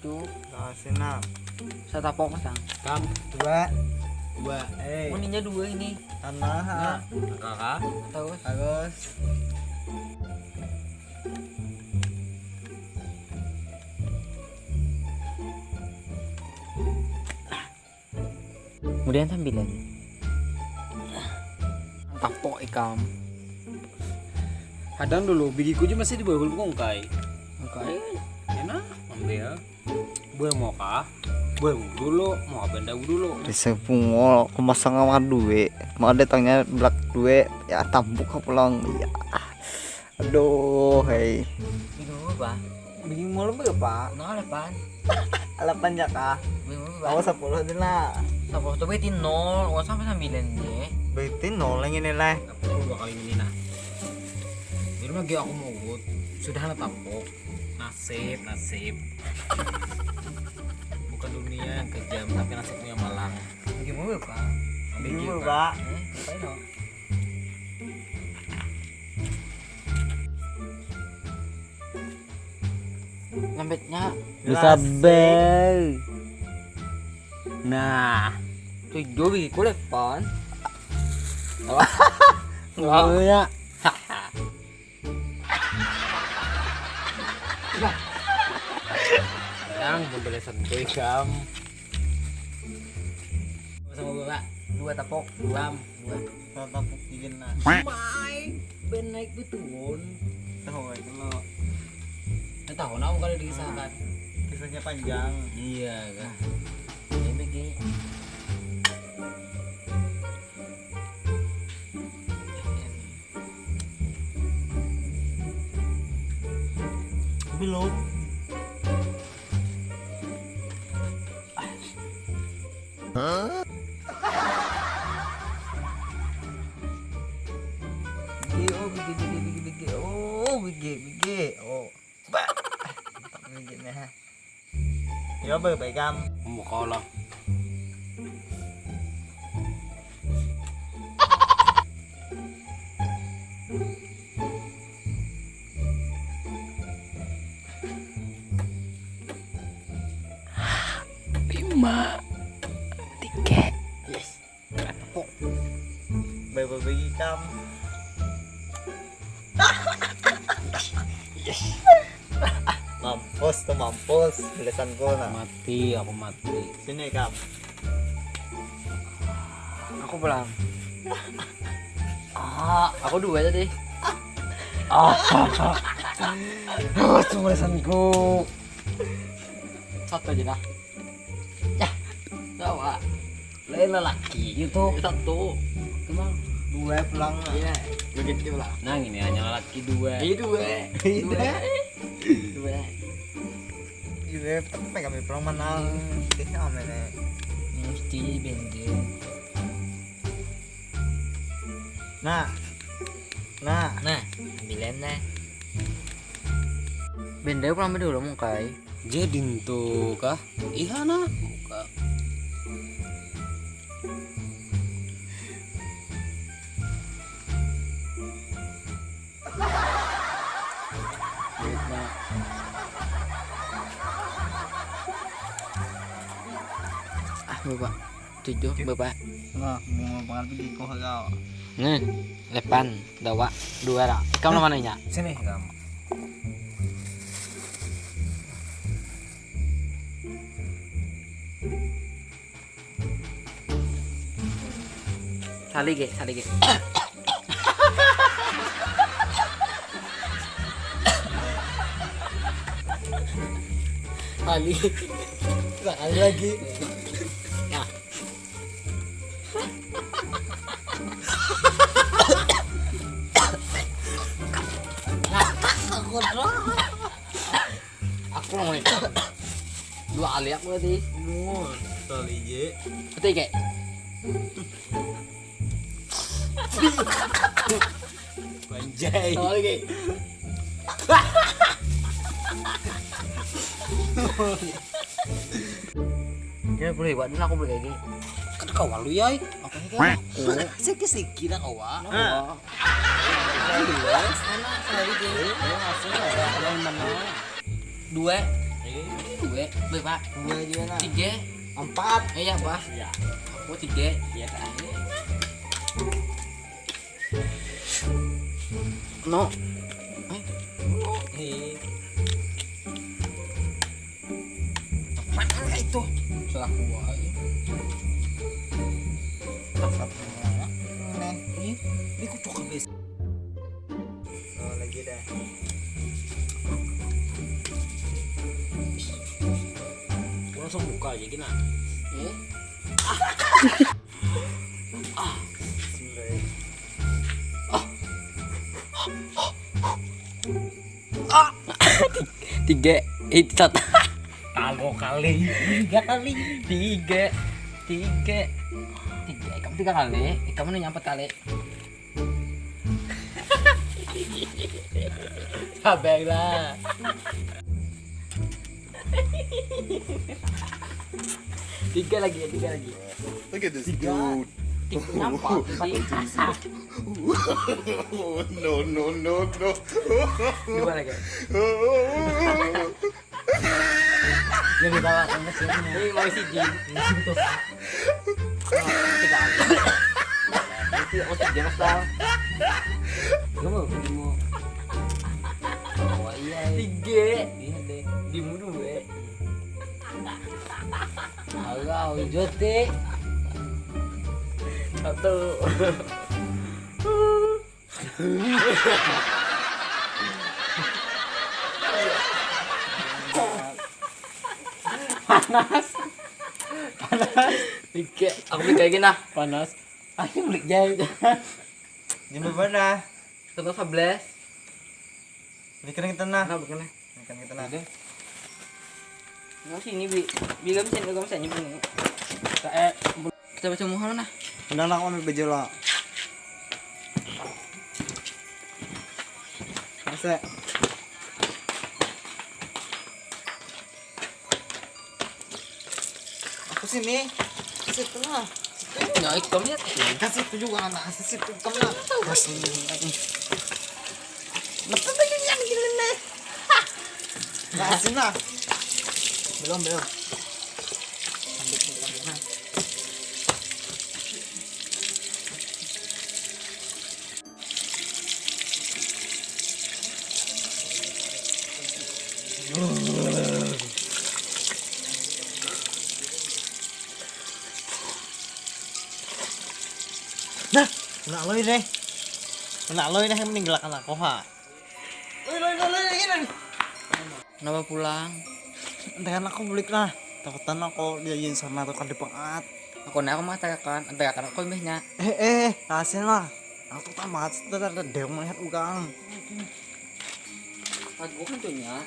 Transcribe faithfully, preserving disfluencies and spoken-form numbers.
Tuh, kasih nah. Saya tapok, Mas, Ang. Kam, dua, dua, eh. Muninya dua ini. Tanah. Nah, kakak. Terus. Terus. Kemudian sambilan. Tapok ikam. Hadang dulu, bigiku aja masih di bawah bungkai. Bungkai. Enak, ambil. Boleh mau kah? Boleh dulu, mau apa dulu? Bisa bungol, aku masang sama duit. Mau datangnya belak duit, ya tampuk pulang. Ya. Aduh, hei. Bingung apa? Bingung malam berapa? Nah, delapan. Delapan ya kah? Bingung apa? Aku sepuluh aja lah. Sepuluh tuh berarti nol. Wah, sampai sembilan deh. Berarti nol yang ini lah. Aku dua kali ini nah. Jadi lagi aku mau urut. Sudah lah tapok. Nasib, nasib. Bukan dunia yang kejam, tapi nasibmu yang malang. Bingung apa? Bingung, Pak. Hmm, apa itu? Lembetnya. Bisa bel. Nah. Tujuh biji kulit pan. Enggak. Yang membeli sentuh jam. Sama bapak. Dua tapok. Dua. Dua. Tatap buktikan nah. Mai ben naik betuon. Tahu itu lo. Nah, tahu nah kalau dikisahkan. Kisahnya panjang. Iya kan. Nah. Ini ki. Belum. Hah? Bigi, oh, bigi, bigi, bigi, bigi, oh, bigi, bigi, oh, bah, bigi nah. Ya, baik, baik, Kam. Muka lah. Lima, tiga. Yes. Tepuk. Bye bye bagi kam. Yes. Mampus tuh, mampus. Belasanku nah. Mati, aku mati. Sini kam. Aku pulang. Ah, aku dua tadi. Ah. Awas tuh belasanku. Satu aja dah. Ya. Tawa. Lain lelaki gitu. Satu. Kenal. Dua pulang. Iya. Begitu lah. Nah, ini hanya lelaki dua. Iya, dua. Dua. Dua. Iya, tapi kami pulang menang. Kita aman ya. Mesti bending. Nah. Nah. Nah, ambilan nah. Bendel pulang dulu mungkai. Jadi ntu kah? Iha nah, buka. Ah, bapak. Tujuh, bapak. Nah, mau banget di kau. Nih, lepan, dawa, dua lah. Kamu mana nya? Sini kamu. Sali ge, sali ge. Sali. Sekali lagi. Ya. Aku mau itu. Dua kali aku berarti. Mun, kali je. Betul kayak. Panjai. Oke. Ya boleh buat aku boleh kayak gini. Kan kau walu ya. Apa sih kan? Siki siki dah kau. Nah. Anak sekali deh. Dua. Gue, gue, Pak. Dua aja nah. Tiga. Empat. Eh, ya, Pak. Ya. Aku tiga. Iya kan. No. Hei. Mana itu? Salah gua. Nih, ini kucuk habis. Oh, lagi dah. Gua langsung buka aja gini. Eh, tiga. Eh, satu. Tiga kali, tiga kali. Tiga, tiga, tiga. Kamu tiga kali, kamu nanya empat kali. Sabar lah. Tiga lagi ya, tiga lagi. Look at this Tiga. dude. Tiga, empat, empat. Oh, no, no, no, no. Dua lagi. Jadi bawa ke sini. Ini mau si Jin. Ini si betul. Tiga. Ini mau si Jin asal. Lu mau ketemu. Oh iya. Tiga. Iya deh. Di mudu eh. Alah, jote. Satu. Panas. Panas. Tiga. Aku beli kayak gini nah. Panas. Aku beli jahit. Jam berapa dah? Tanggal sebelas. Ini kena kita nah. Nah, bukan. Ini kena kita nah. Nggak sih ini bi. Bilang sih, bilang sih ini. Kita eh kita baca muhal nah. Udah lah, aku ambil baju lo. Masa? Aku sini. Situ lah. Ya, itu kamu lihat. Kasih itu juga anak. Kasih itu kamu lah. Kasih ini. Lepas lagi yang gini nih. Kasih lah. Belum, belum. Ambil sini, ambil. Nah. Nah, nak loi deh. Nak loi deh yang meninggalkan aku ha. Loi, loi, loi, loi, loi. Kenapa pulang? Entah kan aku bulik lah. Takutan aku dia yin sana tuh kan dipengat. Aku nak aku mengatakan, entah kan aku lebihnya. Eh, eh, rahasia lah. Aku tuh tamat, sudah ada dia melihat ugang. Aku kan punya.